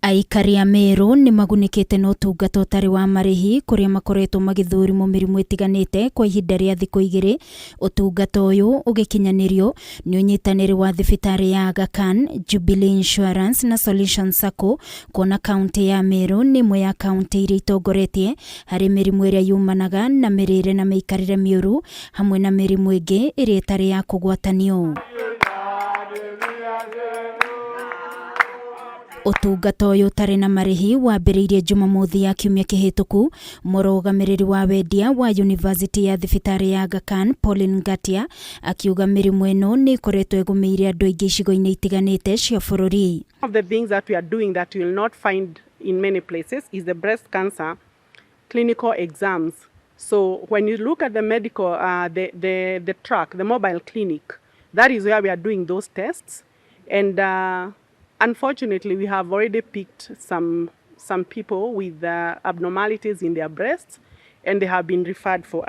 Aikari a Meru nĩ magunĩkĩte na ũtungata ũtarĩ wa marĩhi kũrĩa makoretwo magĩthũrimwo mĩrimũ ĩtiganĩte kwa ihinda rĩa thikũ igĩrĩ. Ũtungata ũyũ ũgĩkinyanĩrio nĩ ũnyitanĩri wa thibitarĩ ya Aga Khan, Jubilee Insurance na Solution Sacco kuona kaũntĩ ya Meru nĩ ĩmwe ya kaũntĩ iria itongoretie harĩ mĩrimũ ĩrĩa yumanaga na mĩrĩre na mĩikarĩre mĩũru hamwe na mĩrimũ ĩngĩ ĩrĩa ĩtarĩ ya kũgwatanio. Ũtungata ũyũ ũtarĩ na marĩhi wambĩrĩirie Jumamothi ya kiumia kĩhĩtũku. Mũrũgamĩrĩri wa wendia wa yunivasĩtĩ ya thibitarĩ ya Aga Khan, Pauline Ngatia, akiuga mĩrimũ ĩno nĩ ĩkoretwo ĩgũmĩire andũ aingĩ icigo-inĩ itiganĩte cia bũrũri. One of the things that we are doing that you will not find in many places is the breast cancer clinical exams. So when you look at the medical, the truck, the mobile clinic, that is where we are doing those tests. And unfortunately, we have already picked some people with abnormalities in their breasts, and they have been referred for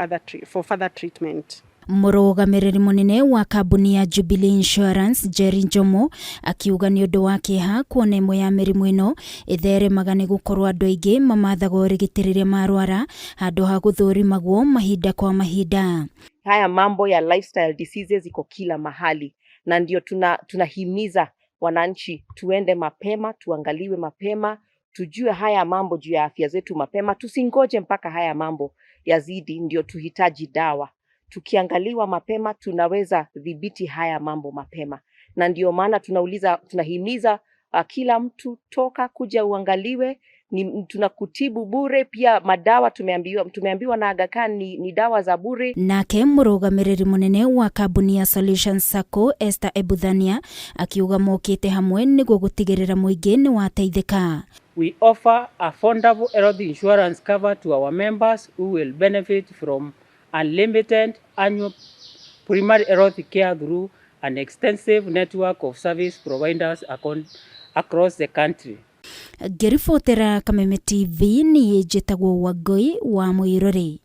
further treatment. Mũrũgamĩrĩri mũnene wa kambuni ya Jubilee Insurance Jerry Njomo akiuga nĩ ũndũ wa kĩeha kuona ĩmwe ya mĩrimũ ĩno ĩtheremaga nĩ gũkorwo andũ aingĩ mamathaga ũrigiti rĩrĩa marwara handũ ha gũthũrimagwo mahinda kwa mahinda. Haya mambo ya lifestyle diseases iko kila mahali, na ndio tunahimiza wananchi tuende mapema, tuangaliwe mapema, tujue haya mambo juu ya afya zetu mapema, tusingoje mpaka haya mambo yazidi ndio tuhitaji dawa. Tukiangaliwa mapema tunaweza dhibiti haya mambo mapema, na ndio maana tunauliza, tunahimiza kila mtu toka kuja uangaliwe. Ni, tunakutibu bure. Pia madawa tumeambiwa na Aga Khan ni dawa za bure. Nake mũrũgamĩrĩri mũnene wa kambuni ya Solution Sacco Esther Ebuthania akiuga mokĩte hamwe nĩguo gũtigĩrĩra mũingĩ nĩ wateithĩka. We offer affordable health insurance cover to our members who will benefit from unlimited annual primary health care through an extensive network of service providers across the country. Ngĩribotera Kameme TV, niĩ njĩtagwo Wangũi wa Mũirũrĩ.